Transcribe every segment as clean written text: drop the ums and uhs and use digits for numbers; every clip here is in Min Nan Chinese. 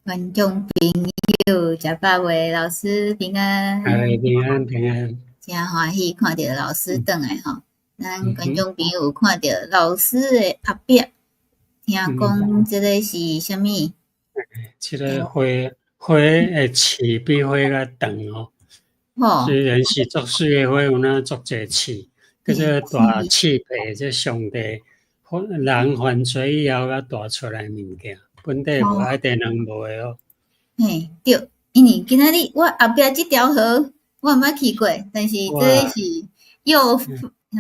觀眾朋友，食飽未？老師平安。哎，平安平安。誠歡喜看著老師轉來吼，咱觀眾朋友看著老師的後壁，聽講這个是啥物？這个花花的刺比花較長哦。雖然是足媠的花，有影足濟刺，叫做大刺皮，這上帝人犯罪以後才帶出來物件，本底無愛電人無的哦。嘿，對，因為今仔日我後壁這條河我毋捌去過，但是這个是幼啥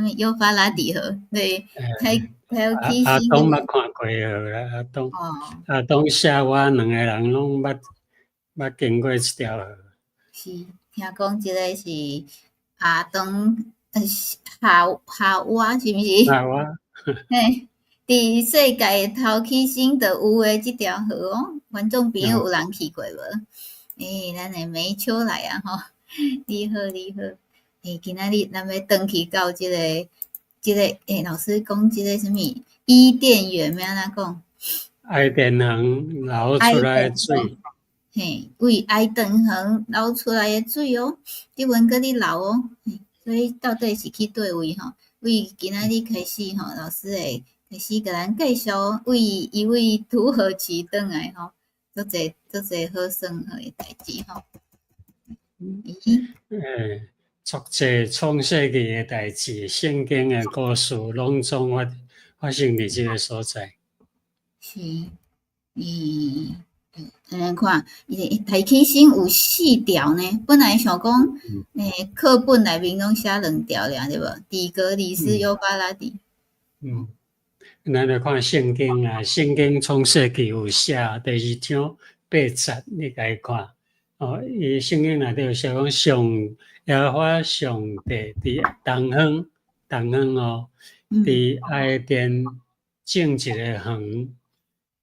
物幼發拉底河，對，台台阿阿東捌看過河啦，阿東阿東寫我兩个人攏捌捌經過這條河。是，聽講這个是亞當夏夏娃是毋是？夏娃。嘿，佇世界頭起先就有的這條河哦，觀眾朋友有人去過無？欸，咱的梅秋來啊吼，你好你好，欸，今仔日咱欲轉去到這个這个，欸，老師講這个啥物伊甸園欲按怎講？伊甸園流出來的水。嘿，為伊甸園流出來的水哦，這陣閣咧流哦，所以到底是去佗位吼？為今仔日開始吼，老師會開始共咱介紹，為一位土耳其轉來吼，足濟足濟好耍好的代誌吼。欸，足濟創世紀的代誌，聖經的故事，攏總發發生佇這个所在。是，欸，按呢看，伊提起先有四條呢。本來想講，欸，課本內面攏寫兩條爾，對無？底格里斯、幼發拉底。嗯，咱來看聖經啊，聖經創世紀有寫第二章八節，你共伊看。哦，伊聖經內底有寫講上耶和華上帝佇東方，東方哦，佇伊甸種一个園，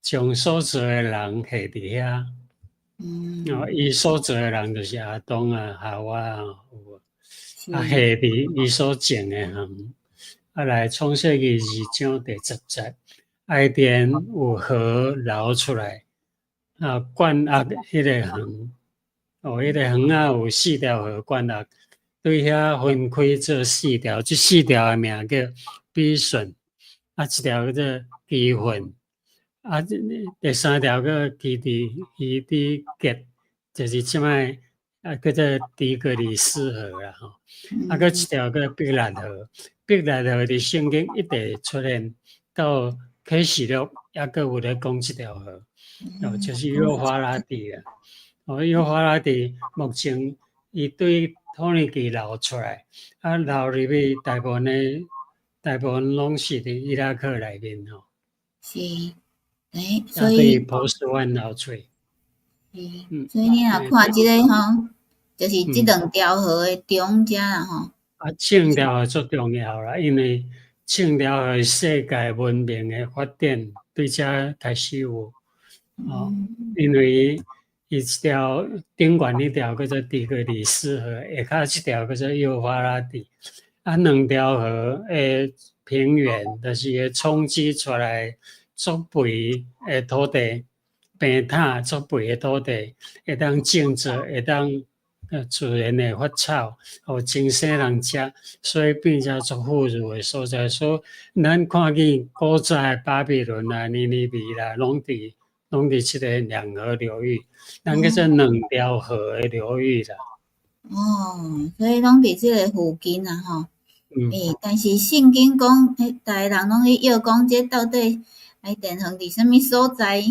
將所造的人下佇遐。哦，伊所造的人就是亞當啊、夏娃啊，有無？啊，下佇伊所種的園。啊，來創世記二章第十節，伊甸有河流出來，啊，灌壓彼个園。哦，彼个園仔有四條河灌壓，對遐分開做四條，這四條的名叫比順，啊，一條叫做基訓，啊，第三條叫基底希底結，就是這擺啊叫做底格里斯河啦吼。啊，閣一條叫伯拉河，伯拉河佇聖經一直出現，到啟示錄猶閣有咧講這條河，哦，就是幼發拉底啊。哦，幼發拉底目前伊對土耳其流出來，啊，流入去大部分的大部分攏是佇伊拉克內面吼。是，欸，所以波斯灣流出。是，所以你若看這个吼，就是這兩條河的中間啦吼。啊，這兩條河足重要啦，因為這兩條河世界文明的發展對遮開始有，哦，因為伊這條頂懸彼條叫做底格里斯河，下跤這條叫做幼發拉底，啊，兩條河的平原，就是會衝擊出來足肥的土地，平坦足肥的土地，會當種作，會當自然的發草，予精生人食，所以變成足富裕的所在。所以咱看見古早的巴比倫啊、尼尼微啦，攏佇這个兩河流域，咱叫做兩條河的流域啦。哦，所以攏佇這个附近啊，吼。欸，但是聖經講，欸，逐个人攏咧臆講，這到底伊甸園佇啥物所在？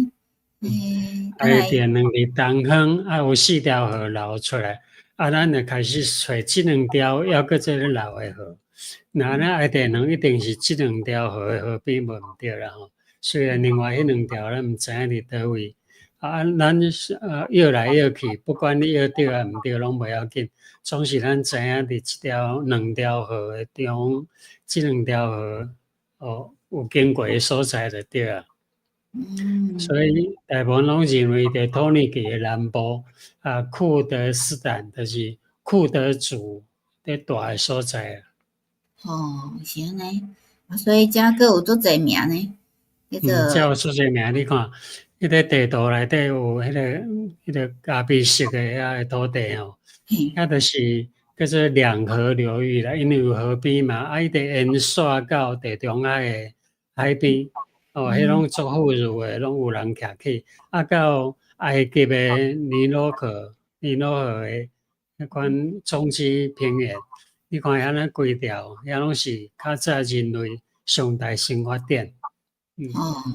欸，伊甸園佇東方，啊有四條河流出來，啊，咱就開始揣這兩條，猶閣這个流的河。若咱伊甸園一定是這兩條河的河邊，無毋對啦吼。雖然另外彼兩條咱毋知影佇佗位，啊，咱臆來臆去，不管你臆對抑毋對，攏袂要緊，總是咱知影佇這條兩條河的中，這兩條河哦有經過的所在就對啊。所以大部分攏認為佇土耳其的南部啊，庫德斯坦就是庫德族佇蹛的所在啊。哦，是按呢，啊，所以遮閣有足濟名呢。嗯，遮有足濟名，你看，彼个地圖內底有彼個咖啡色的遐个土地吼，遐就是叫做兩河流域啦，因為有河邊嘛，啊，伊就沿線到地中海的海邊，哦，彼攏足富裕的，攏有人徛起，啊，到埃及的尼羅河、尼羅河的彼款沖積平原，你看遐呢規條，遐攏是較早人類上大生活點。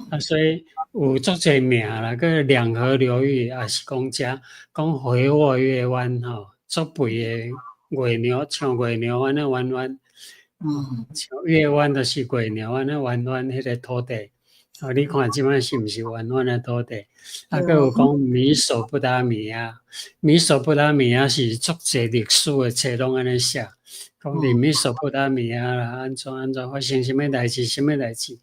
啊，所以有足濟名啦，叫兩河流域，也是講遮講肥沃月灣吼，足肥的月娘，像月娘按呢彎彎，像月灣就是月娘按呢彎彎彼个土地，哦，你看這擺是毋是彎彎的土地？啊，閣有講美索不達米亞，美索不達米亞是足濟歷史的冊攏按呢寫，講佇美索不達米亞啦，按怎按怎發生啥物代誌，啥物代誌，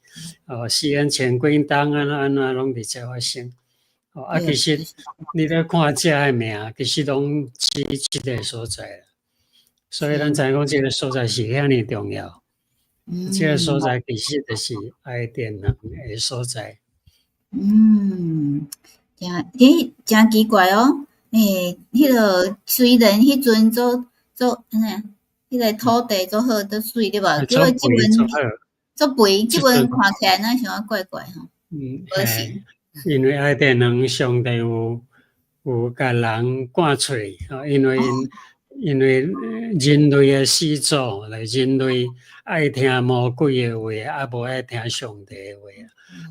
哦，西元前幾冬按怎按怎攏佇遮發生。哦，啊，其實你咧看遮的名，其實攏指這个所在啦。所以咱知影講這个所在是遐爾重要。這个所在其實就是伊甸園的所在。嗯，誠欸，誠奇怪哦。欸，彼个雖然彼陣做做按怎，彼个土地足好足媠對無？結果這陣足肥，這陣看起來若像怪怪吼。嗯，嘿，因為伊甸園上帝有共人趕出去，因為人類的始祖，來人類愛聽魔鬼的話，啊無愛聽上帝的話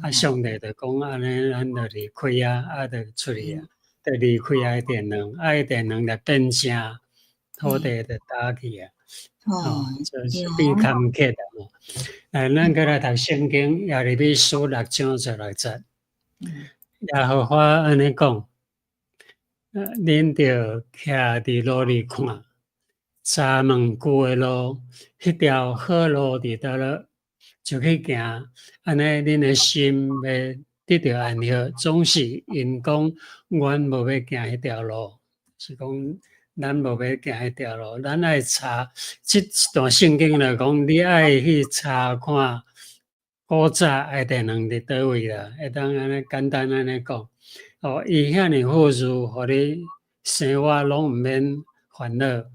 啊，上帝就講按呢，咱就離開啊，啊就出去啊，就離開伊甸園，啊伊甸園就變成土地就焦去啊，哦，就是變坎坷啊。來，咱閣來讀聖經耶利米書六章十六節，耶和華按呢講：恁著徛佇路裡看，查問舊的路，彼條好路佇佗落，就去行。按呢，恁的心會得著安息，總是𪜶講，阮無欲行彼條路，是講咱無欲行彼條路，咱愛查這段聖經來講，你愛去查看古早伊甸園佇佗位啦，會當按呢簡單按呢講。哦，伊遐爾富裕，予你生活攏毋免煩惱。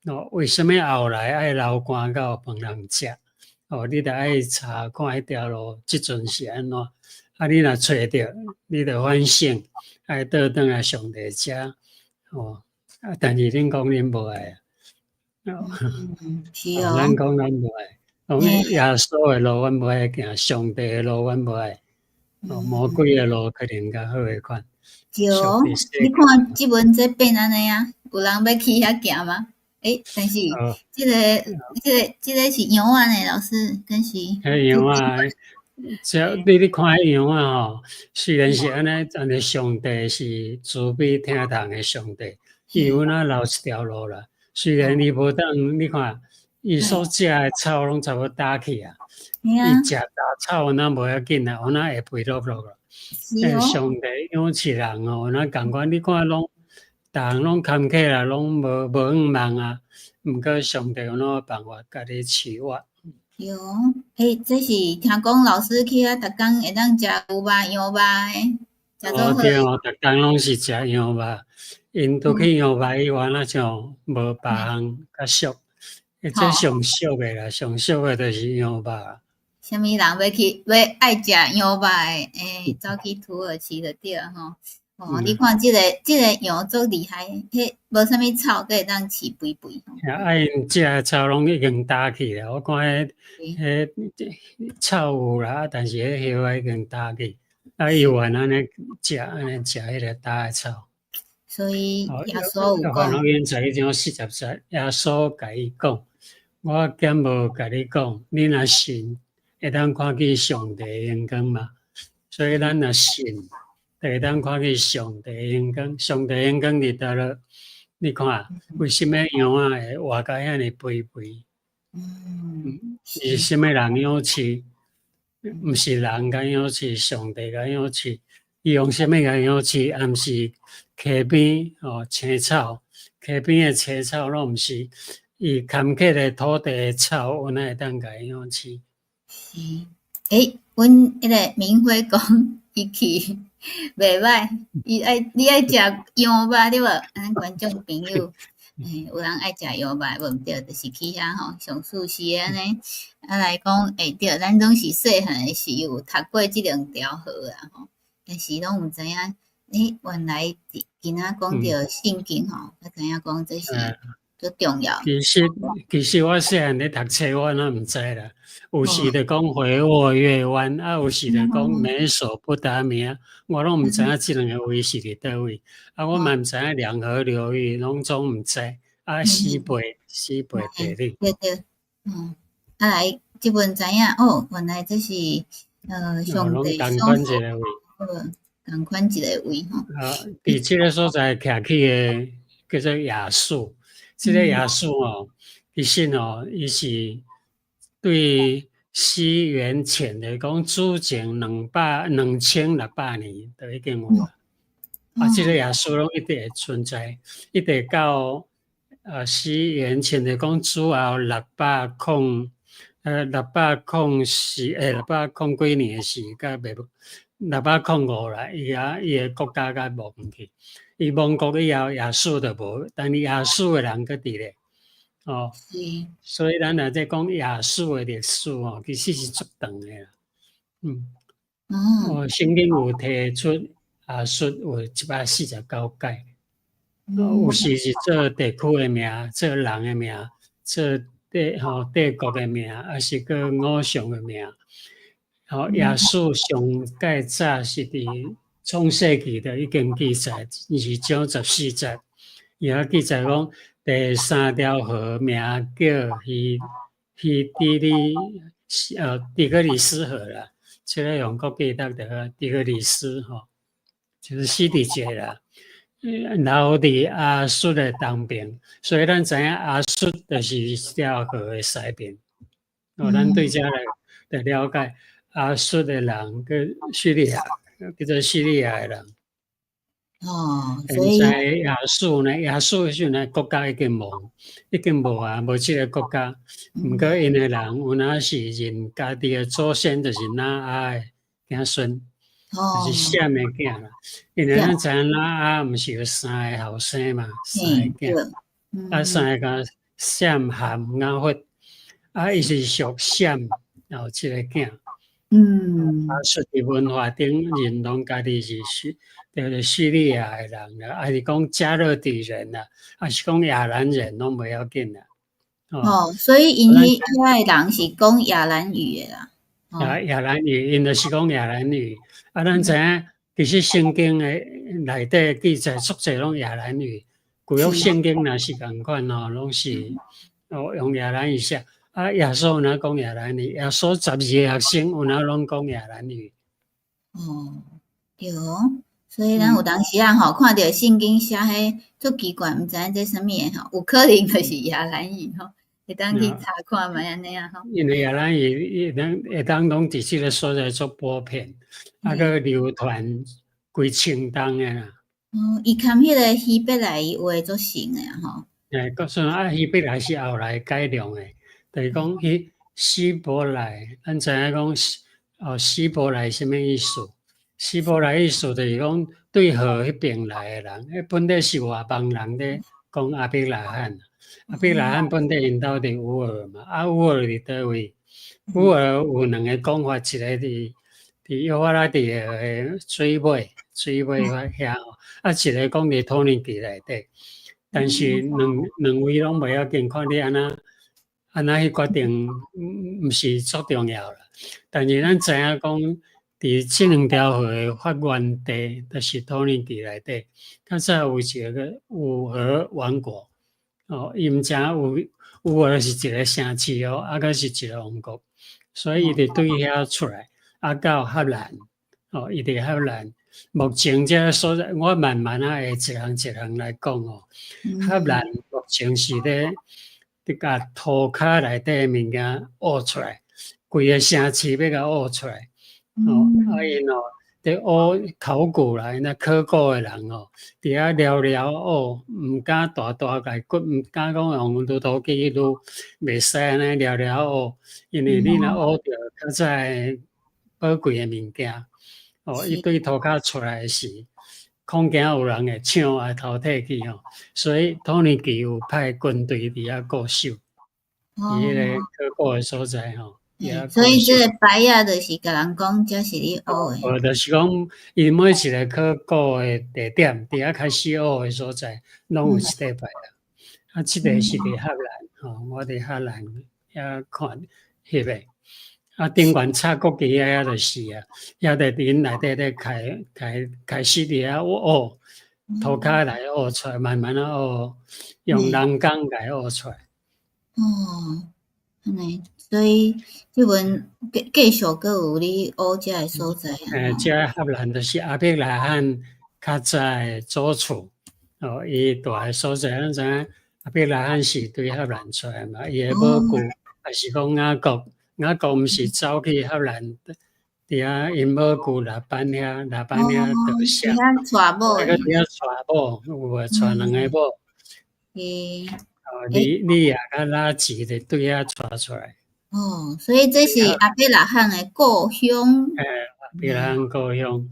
哦，為啥物後來愛流汗才有飯通食？哦，你著愛查看彼條路，這陣是按怎？啊，你若揣著，你著反省，愛倒轉來上帝遮。哦，啊，但是恁講恁無愛啊。是哦。咱講咱無愛，講耶穌的路阮無愛行，上帝的路阮無愛。哦，魔鬼的路可能較好的款。對哦，你看這本這變按呢啊？有人欲去遐行嗎？欸，但是這個是羊仔呢，老師，敢是？彼羊仔，這你看彼羊仔吼，雖然是按呢，但是上帝是慈悲疼痛的上帝，伊有哪留一條路啦。雖然伊無當，你看伊所食的草攏差不多焦去啊，伊食雜草若無要緊啊，有哪會肥落落啦。欸，上帝養飼人哦，若仝款，你看攏，逐項攏坎坷啦，攏無向望啊。毋過上帝有哪辦法共你飼活？對，欸，這是聽講老師去遐，逐工會當食牛肉、羊肉的，食做好。對哦，逐工攏是食羊肉，𪜶都去羊肉以外，若像無別項較俗。欸，這上俗的啦，上俗的就是羊肉。啥物人欲去欲愛食羊肉的，欸，走去土耳其就對吼。哦，你看這個羊足厲害，彼無啥物草，閣會當飼肥肥。啊，𪜶食的草攏已經焦去啦，我看彼草有啦，但是彼葉仔已經焦去，啊，伊有按呢食，按呢食彼个焦的草。所以耶穌有講。約翰福音11章40節，耶穌共伊講：我敢無共你講，你若信，會當看見上帝的榮光嗎？所以咱若信，就會當看見上帝的榮光。上帝榮光佇佗落？你看，為啥物羊仔會活甲遐爾肥肥？是啥物人養飼？毋是人共養飼，上帝共養飼。伊用啥物共養飼？也毋是溪邊哦，青草，溪邊的青草攏毋是伊坎坷的土地的草，有哪會當共養飼？是，欸，阮彼個明輝講伊去。袂䆀，伊愛你愛食羊肉對無？咱觀眾朋友，有人愛食羊肉無毋對，就是去遐吼，上舒適按呢。啊來講，對，咱攏是細漢的時有讀過這兩條河啊吼，但是攏毋知影，原來今仔講著聖經吼，才知影講這是足重要。其實我細漢咧讀冊，我哪毋知啦。有時就講肥沃月灣，啊有時就講美索不達米亞，我攏毋知影這兩個位是佇佗位。啊，我嘛毋知影兩河流域，攏總毋知。啊，西貝地理。對對，啊來，這本知影哦，原來這是上帝仝款一個位。仝款一個位吼。啊，佇這個所在徛起的叫做亞述，這個亞述哦，其實哦，伊是對西元前來講，主前2600年就已經有啊。啊，這個亞述攏一直會存在，一直到西元前來講，主後六百空四600幾年的時，才袂605啦，伊啊伊的國家才亡去。伊亡國以後，亞述就無，但是亞述的人閣佇咧，哦，所以咱若咧講亞述的歷史哦，其實是足長的啦。哦，聖經有提出亞述有149屆，有時是做地區的名，做人的名，做帝國的名，抑是閣偶像的名。吼，亞述上蓋早是佇創世紀就已經記載，2章14節，伊遐記載講第三條河名叫希底里底格里斯河啦，這個用國記得著底格里斯吼，就是洗滌節啦。流佇亞述的東邊，所以咱知影亞述就是這條河的西邊。哦，咱對這來來了解亞述的人，佮敘利亞，叫做敘利亞的人。哦，所以現在亞述呢，亞述的時陣呢，國家已經無，已經無啊，無這個國家。毋過𪜶的人有影是認家己的祖先就是挪亞的子孫，就是閃的囝啦。因為咱知影挪亞毋是有三个後生嘛，三个囝，啊，三个閃、含、雅弗，啊，伊是屬閃，後這個囝。亞述佇文化頂認同家己是叫做敘利亞的人啦，抑是講迦勒底人啦，抑是講亞蘭人，攏袂要緊啦。哦，所以𪜶彼遐的人是講亞蘭語的啦。亞蘭語，𪜶就是講亞蘭語。啊，咱知影，其實聖經的內底記載足濟攏亞蘭語。舊約聖經若是仝款吼，攏是哦用亞蘭語寫。啊，耶穌有哪講亞蘭語？耶穌12個學生有哪攏講亞蘭語？哦，對哦。所以咱有當時啊吼，看著聖經寫彼足奇怪，毋知影這啥物的吼，有可能就是亞蘭語吼，會當去查看覓按呢啊吼。因為亞蘭語會當攏佇這個所在足普遍，啊，閣流傳幾千冬的啦。哦，伊含彼個希伯來話足像的吼。欸，閣算啊，希伯來是後來改良的，就是講彼希伯來，咱知影講哦，希伯來啥物意思？希伯來意思就是講對河彼邊來的人，彼本底是外邦人咧講亞伯拉罕，亞伯拉罕本底𪜶兜佇烏爾嘛，啊烏爾佇佗位？烏爾有兩个講法，一个佇幼發拉底的水尾遐吼，啊一个講佇土耳其內底，但是兩位攏袂要緊，看你按怎按怎去決定，毋是足重要啦。但是咱知影講，佇這兩條河的發源地，就是土耳其內底，較早有一個烏爾王國，哦，伊毋知影烏爾是一個城市哦，啊，閣是一個王國，所以伊就對遐出來，啊，到哈蘭，哦，伊佇哈蘭。目前這個所在，我慢慢仔會一項一項來講哦。哈蘭目前是咧共塗跤內底的物件挖出來，規个城市欲共挖出來。哦，啊𪜶哦，佇挖考古啦，𪜶那考古的人哦，佇遐了了挖，毋敢大大共掘，毋敢講用鋤頭機去擄，袂使按呢了了挖，因為你若挖著較早的寶貴的物件。哦，伊對塗跤出來時，恐驚有人會搶啊偷提去吼，所以土耳其有派軍隊佇遐固守，佇彼個考古的所在吼。所以這個牌仔就是共人講，這是你挖的。哦，就是講，伊每一個考古的地點，佇遐開始挖的所在，攏有一塊牌仔。啊，這個是佇哈蘭吼，我佇哈蘭遐看翕的。啊，頂懸插國旗遐就是啊，遐就佇𪜶內底咧開始佇遐挖，塗跤來挖出來，慢慢仔挖，用人工來挖出來。哦，按呢，所以這陣繼續閣有咧挖這个所在啊。欸，這个哈蘭就是亞伯拉罕較早的祖厝，哦，伊蹛的所在，咱知影亞伯拉罕是對哈蘭出來嘛，伊的母舅也是講雅各。雅各毋是走去哈蘭，佇遐𪜶母舅拉班遐，拉班遐得下，佇遐娶某，佇遐娶某，有無娶兩个某？哦，利亞佮拉結就對遐娶出來。哦，所以這是亞伯拉罕的故鄉。欸，亞伯拉罕故鄉。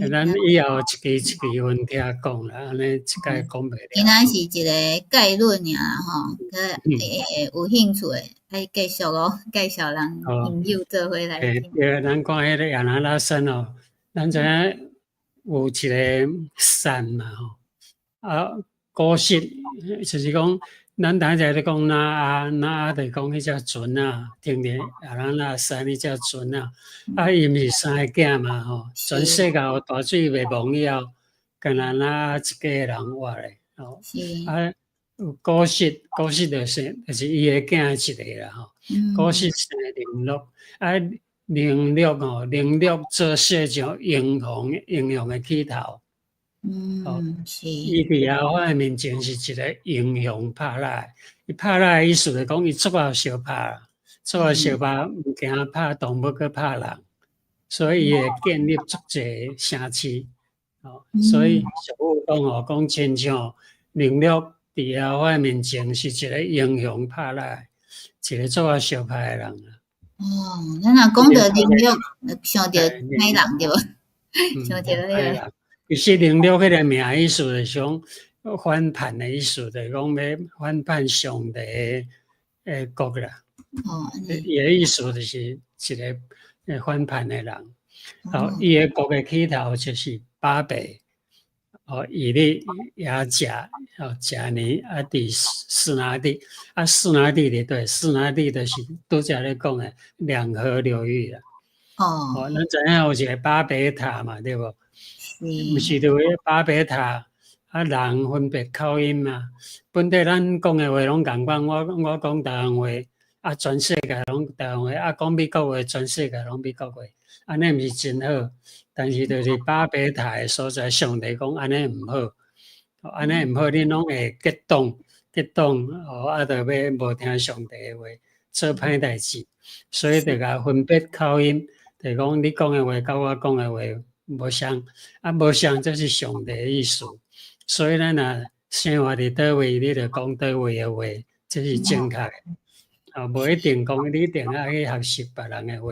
咱以後一支一支分拆講啦，按呢一擺講袂了。今仔是一个概論爾吼，欸，有興趣的愛繼續哦，介紹人朋友做伙來聽。對，咱看彼個亞拉拉山哦，咱知影有一個山嘛吼，啊，古實就是講，咱等下咧講挪亞，挪亞就講彼隻船仔，停佇亞拉拉山彼隻船仔，啊，伊毋是三个囝嘛吼，全世界有大水袂亡以後，干焦挪亞一家人活咧，吼，啊，古實，古實就是伊的囝一个啦吼，古實生寧錄，啊，寧錄吼，寧錄做世上英雄英雄的起頭。嗯，是。伊佇耶和華面前是一个英雄拍獵，伊拍獵的意思就講伊足夠相拍，足夠相拍，毋驚拍動物，閣拍人，所以伊會建立足濟城市。哦，所以俗語講吼，講親像寧錄佇耶和華面前是一個英雄拍獵，一個足夠相拍的人。哦，咱若講著寧錄，想著歹人對無？想著彼个。其實寧錄彼個名意思就是講反叛的意思，就是講欲反叛上帝的國啦。哦，伊的意思就是一個反叛的人。哦，伊的國的起頭就是巴別，哦，以利亞甲，哦，甲尼啊，佇示拿地，啊，示拿地佇佗，示拿地就是拄才咧講的兩河流域啦。哦，咱知影有一個巴別塔嘛，對無？毋是就彼巴別塔，啊，人分別口音嘛。本底咱講的話攏仝款，我講台灣話，啊，全世界攏台灣話，啊，講美國話，全世界攏美國話，按呢毋是真好。但是就是巴別塔的所在，上帝講按呢毋好，按呢毋好，恁攏會結黨，結黨，哦，啊，就欲無聽上帝的話，做歹代誌，所以就共分別口音，就講你講的話佮我講的話無相，啊，無相，這是上帝的意思。所以咱若生活佇佗位，你就講佗位的話，這是正確的。啊，無一定講你一定愛去學習別人的話。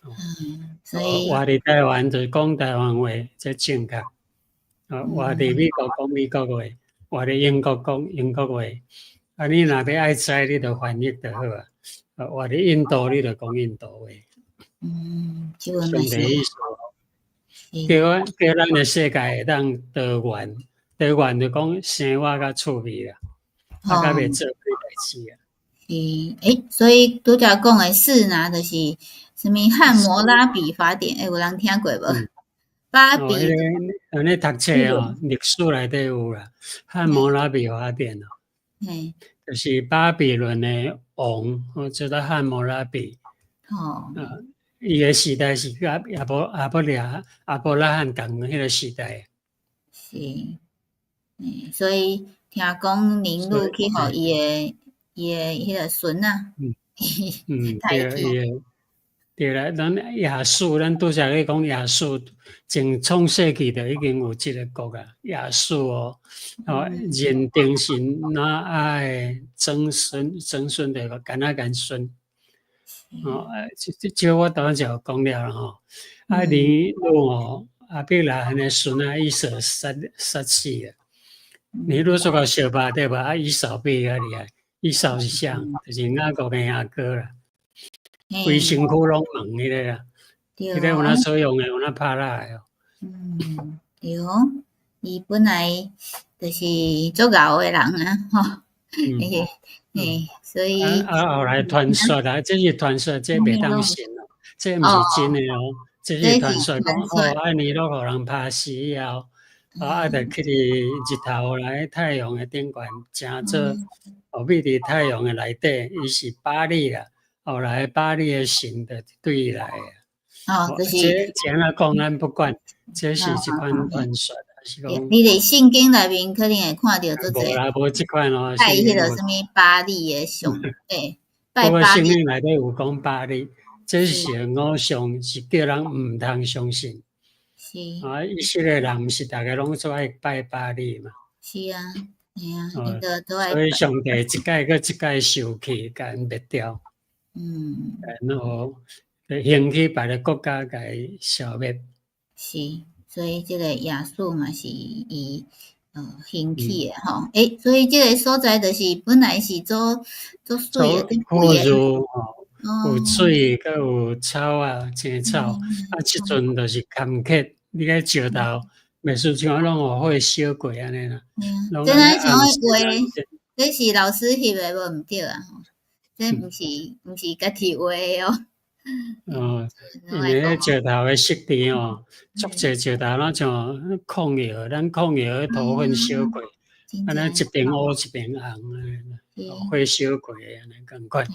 嗯，所以活佇台灣就講台灣話，這正確。啊，活佇美國講美國話，活佇英國講英國話。啊，你若欲愛知，你就翻譯就好啊。啊，活佇印度，你就講印度話。嗯，上帝意思。叫咱的世界會當多元，多元就講生活較趣味啦，啊，較袂做歹代誌啊。是，欸，所以拄才講的示拿就是啥物漢摩拉比法典，欸，有人聽過無？巴比，按呢讀冊哦，歷史內底有啦，漢摩拉比法典哦，就是巴比倫的王，叫做漢摩拉比。伊的時代是佮亞伯拉罕仝彼个時代。是，所以聽講寧錄去予伊的彼个孫仔，對，伊的對啦，咱亞述，咱拄才咧講亞述，從創世紀就已經有這个國啊，亞述哦，哦，認定是挪亞的曾孫，曾孫就敢若共孫。哦，這這我頭先就講了啦吼。啊，尼祿哦，亞伯拉罕的孫仔以掃殺殺死啊。尼祿煞共相拍對無？啊，以掃比伊較厲害。以掃是啥？就是雅各的阿哥啦。規身軀攏毛彼个啦。彼個有哪使用的，有哪拍獵的哦。嗯，對，伊本來就是足𠢕的人啊，吼。嘿，嘿，所以啊，後來傳說啊，這是傳說，這袂當信哦，這毋是真的哦，這是傳說講哦，啊，尼祿予人拍死以後，啊，就去佇日頭來太陽的頂懸，成做哦，覕佇太陽的內底，伊是巴力啦，後來巴力的神就對伊來的。哦，就是這這按怎講，咱不管，這是一款傳說。你佇聖經內面可能會看著足濟。無啦，無這款哦。拜彼個啥物巴力的像，欸，拜巴力。聖經內底有講巴力，這是偶像，是叫人毋通相信。是。啊，以色列人毋是逐个攏做愛拜巴力嘛？是啊，嘿啊，𪜶都都愛。所以上帝一擺閣一擺受氣，共𪜶滅掉。然後興起別个國家共伊消滅。是。所以這個亞述嘛是伊興起的吼，欸，所以這個所在就是本來是做做水的，富裕吼，有水，閣有草啊，青草，啊，這陣就是坎坷，你個石頭，袂輸像攏予火燒過按呢啦。這若像畫，這是老師翕的無毋對啊，這毋是家己畫的哦。哦，因為彼石頭的質地吼，足濟石頭攏像礦窯，咱礦窯的土粉燒過，按呢一邊烏一邊紅的，火燒過的按呢仝款。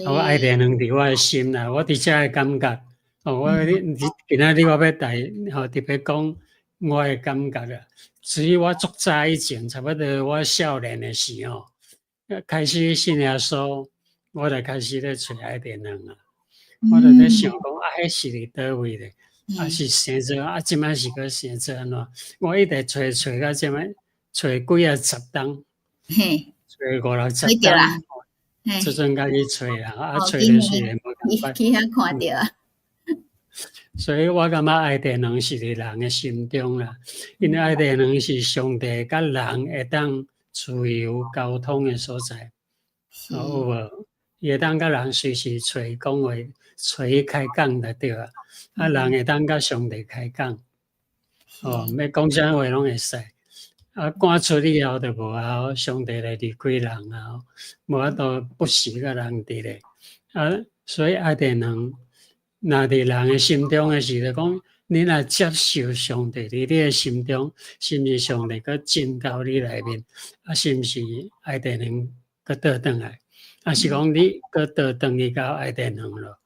我愛電兩佇我的心啦，我佇遮的感覺，哦，我你你今仔日我欲來吼特別講我的感覺啦。至於我足早以前，差不多我少年的時候，開始信耶穌。我就開始咧揣伊甸園啊，我就咧想講啊，彼是佇佗位咧？啊是生做啊，這擺是閣生做按怎？我一直揣揣到這擺，揣幾仔十冬，揣五六十冬，這陣才去揣啦，啊揣就是無仝款。去遐看著啊。所以我感覺伊甸園是佇人的心中啦，因為伊甸園是上帝佮人會當自由溝通的所在，有無？伊會當佮人隨時揣伊講話，揣伊開講就對啊。啊，人會當佮上帝開講，哦，欲講啥話攏會使。啊，趕出以後就無啊，上帝就離開人啊，無法度不時佮人佇咧。啊，所以伊甸園，若佇人的心中的時，就講你若接受上帝佇你的心中，是毋是上帝閣進到你內面？啊，是毋是伊甸園閣倒轉來？啊，是講你閣倒轉去到伊甸園咯，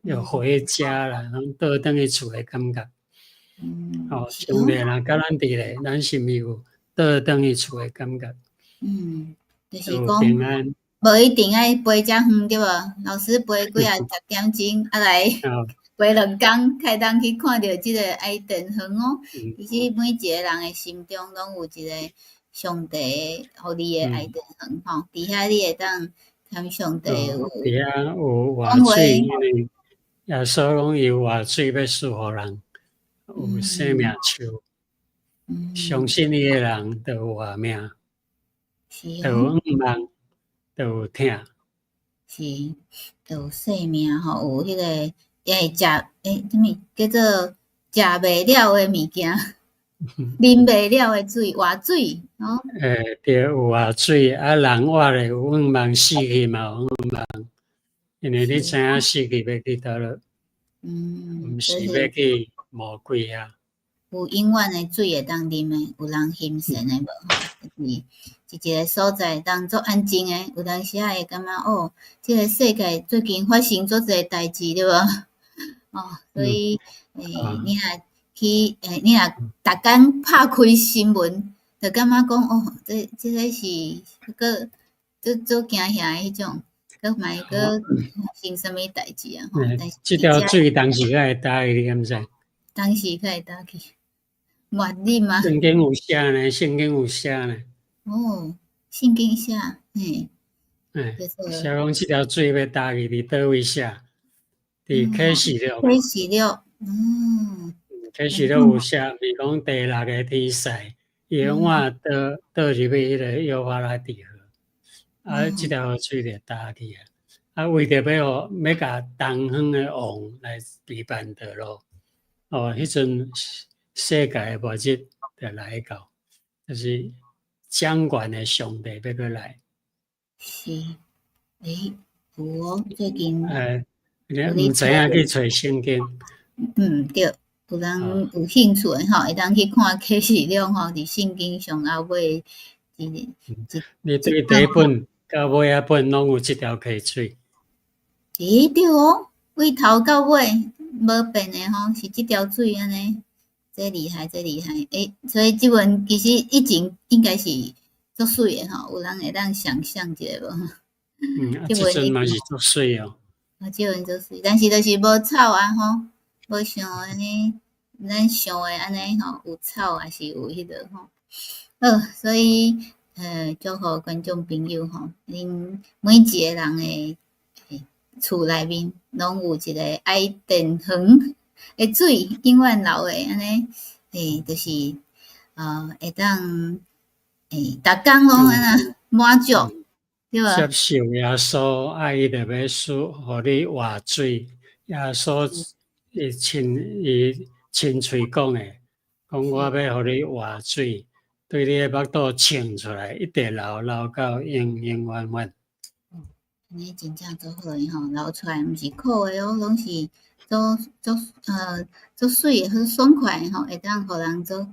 又回家啦，攏倒轉去厝的感覺。哦，上帝若佮咱佇咧，咱是毋是有倒轉去厝的感覺？嗯，就是講，無一定愛飛遮遠對無？老師飛幾仔十點鐘，啊來飛兩工，才會當去看著這個伊甸園哦。其實每一個人的心中攏有一個上帝予你的伊甸園吼，佇遐你會當參上帝有佇遐有活水，因為耶穌講伊有活水欲賜予人，有生命樹，相信伊的人就有活命，就有向望，就有疼。是，就有生命吼，有彼個會食欸，啥物叫做食袂了的物件。啉袂了的水，活水，哦。欸，對，有活水，啊，人活咧有向望，死去嘛有向望，因為你知影死去欲去佗落，毋是欲去魔鬼遐。有永遠的水會當啉的，有人欣羨的無吼？就是一個所在當足安靜的，有當時仔會感覺哦，這個世界最近發生足濟代誌對無？哦，所以，欸，你若去，欸，你若逐工拍開新聞，就感覺講哦，這個是閣足足驚嚇的彼種，閣嘛會閣發生啥物代誌啊？吼，但是這條水當時閣會焦去，你敢知？當時閣會焦去？末日嗎？聖經有寫呢，聖經有寫呢。哦，聖經寫，嘿。寫講這條水欲焦去，佇佗位寫？佇啟示錄。啟示錄，嗯。啟示錄有寫，是講第六个天使，伊的碗倒倒入去彼个幼發拉底河，啊，這條河水就焦去啊。啊，為著欲予欲共東方的王來備辦道路，哦，彼陣世界的末日就來到，就是掌權的上帝欲閣來。是，欸，有哦，最近。欸，你毋知影去揣聖經。嗯，對，有人有興趣的吼，會當去看啟示錄吼，佇聖經上後尾一一。你對第一本到尾仔本攏有這條溪水。欸，對哦，對頭到尾無變的吼，是這條水按呢，這厲害，這厲害。欸，所以這本其實以前應該是足媠的吼，有人會當想像一下無？嗯，啊，這陣嘛是足媠哦。啊，這陣足媠，但是就是無草啊吼，無像按呢，咱想的按呢吼，有草抑是有彼个吼。好，所以祝福觀眾朋友吼，恁每一个人的厝內面攏有一個伊甸園的水永遠流的按呢，欸，就是會當欸，逐工攏按呢滿足，對無？接受耶穌，啊，伊就欲賜予你活水。耶穌伊親喙講的，講我欲予你活水，對你的腹肚衝出來，一直流流到永永遠遠。按呢真正足好的吼，流出來毋是苦的哦，攏是足足足媠的，好爽快的吼，會當予人足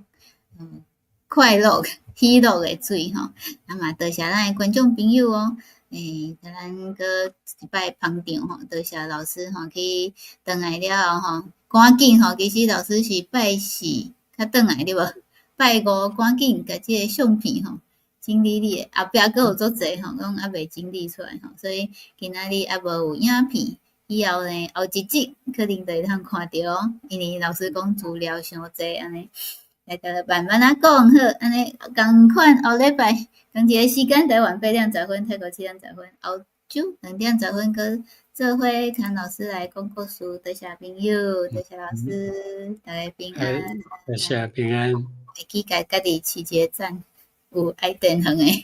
快樂、喜樂的水吼。啊嘛，多謝咱的觀眾朋友哦，欸，共咱閣一擺捧場吼，多謝老師吼，去轉來了後吼，趕緊吼，其實老師是拜四才轉來對無？拜五趕緊共這个相片吼整理你的，後壁閣有足濟吼，攏猶未整理出來吼，所以今仔日猶無有影片，以後呢後一集可能就會當看著哦，因為老師講資料傷濟按呢，來共慢慢仔講好，按呢仝款後禮拜仝一个時間台灣8點10分，泰國7點10分，後晝2點10分閣做伙看老師來講故事，多謝朋友，多謝老師，大家平安。多謝平安。會記共家己飼一个讚，有伊甸園的。